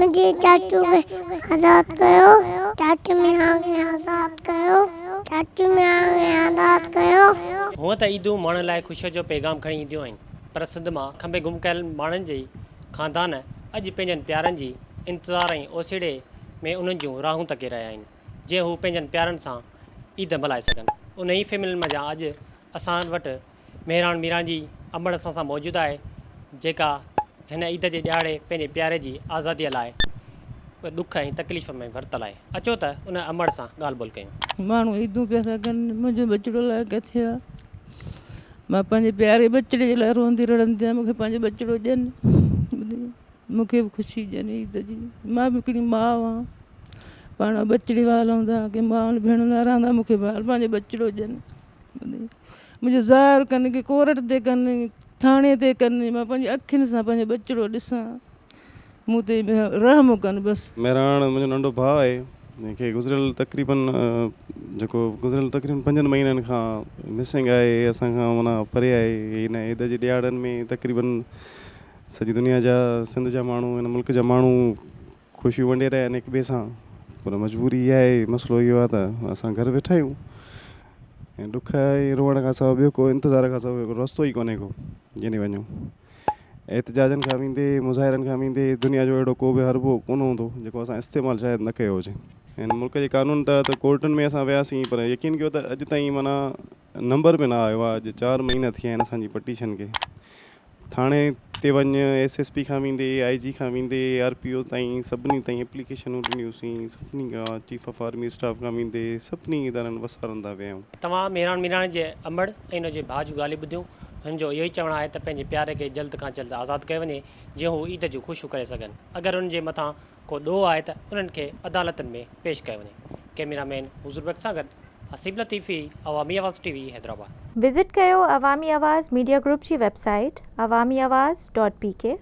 منهنجي چاچو کي آزاد ڪيو چاچو ميان کي آزاد ڪيو چاچو ميان کي آزاد ڪيو. هونء ته عيدون ماڻهن لاء خوشيء جو پيغام کڻي اينديون آهن پر سنڌ مان کنڀي گم ڪيل ماڻهن جي خاندان اڄ پنهنجن پيارن جي انتظار ۽ اوسيڙي ۾ انهن جون راهون تڪي رهيا آهن جيئن هو پنهنجن پيارن سان عيد ملهائي سگهن. انهي فيملين منجهان اڄ اسان وٽ مهراڻ ميران جي امڙ اسان سان موجود آهي جيڪا هن عيد جي ڏهاڙي پنهنجي پياري جي آزاديء لاء ڏک ۽ تڪليف ۾ ورتل آهي. اچو ته ان امڙ سان ڳالهه ٻولهه ڪيون. ماڻهو عيدون پيا ٿا ڪن، منهنجو ٻچڙو الائي ڪٿي آ. مان پنهنجي پياري ٻچڙي جي لاء روئندي رڙندي آهيان، مون کي پنهنجو ٻچڙو ڏين، مون کي به خوشي ڏين عيد جي. مان به هڪڙي ماء آهيان، پاڻ ٻچڙي وال هوندا، ڪي مائن ڀيڻن وارا هوندا، مون کي پنهنجو ٻچڙو ڏين. منهنجو ظاهر ڪن ڪي ڪورٽ تي ڪن ٿاڻي تي ڪن مان پنهنجي اکين سان پنهنجو ٻچڙو ڏسان مون تي رحم ڪن بس. مهراڻ منهنجو ننڍو ڀاء آهي جنهن کي گذريل تقريبن جيڪو گذريل تقريبن پنجن مهينن کان مسنگ آهي اسان کان معنيٰ پري آهي هن عيد جي ڏهاڙن ۾ تقريبن سڄي دنيا جا سنڌ جا ماڻهو هن ملڪ جا ماڻهو خوشيون ونڊي رهيا آهن هڪ ٻئي سان پر مجبوري اها آهي مسئلو اهو آهي ته اسان گهر ويٺا آهيون ۽ ڏک ۽ روئڻ کان سواء ٻيو ڪو انتظار کان سواء ٻيو ڪو رستو ئي ڪونهي ڪو جنهن ڏي وڃون احتجاجن کان ويندي مظاهرن کان ويندي دنيا جو اهڙو ڪو به حربو ڪونه هوندو جيڪو اسان استعمال شايد نه ڪيو هجي هن ملڪ جي قانون تحت ڪورٽن ۾ اسان وياسين پر يقين ڪيو ته اڄ تائين معنيٰ نمبر به نه آيو آهي اڄ چار مهينا ٿي ويا آهن اسان جي پٽيشن کي ٿاڻي تي وڃ ايس ايس پي کان ويندي آء جي کان ويندي آر پي او تائين سڀني تائين ايپليڪيشنون ڏنيونسين سڀني کان چيف آف آرمي اسٽاف کان ويندي سڀني ادارن وسارن تان ويا آهيون. توهان ميراڻ ميراڻي جي امڙ ۽ ان جي ڀاء جون ڳالهيون ٻڌيون. هن جو اهو ئي چوڻ آهي ته پنهنجي پياري کي جلد کان جلد آزاد ڪيو وڃي جيئن هو عيد جون خوشيون ڪري سگهن. اگر انهن جي مٿان ڪو ڏوهه آهي ته انهن کي عدالتن ۾ پيش ڪيو وڃي. ڪئميرا مين حضور بخش سان گڏ Haseeb Latifi, Awami Awaz T V, Hyderabad. Visit ڪيو عوامي آواز ميڊيا گروپ جي website Awami Awaz dot P K.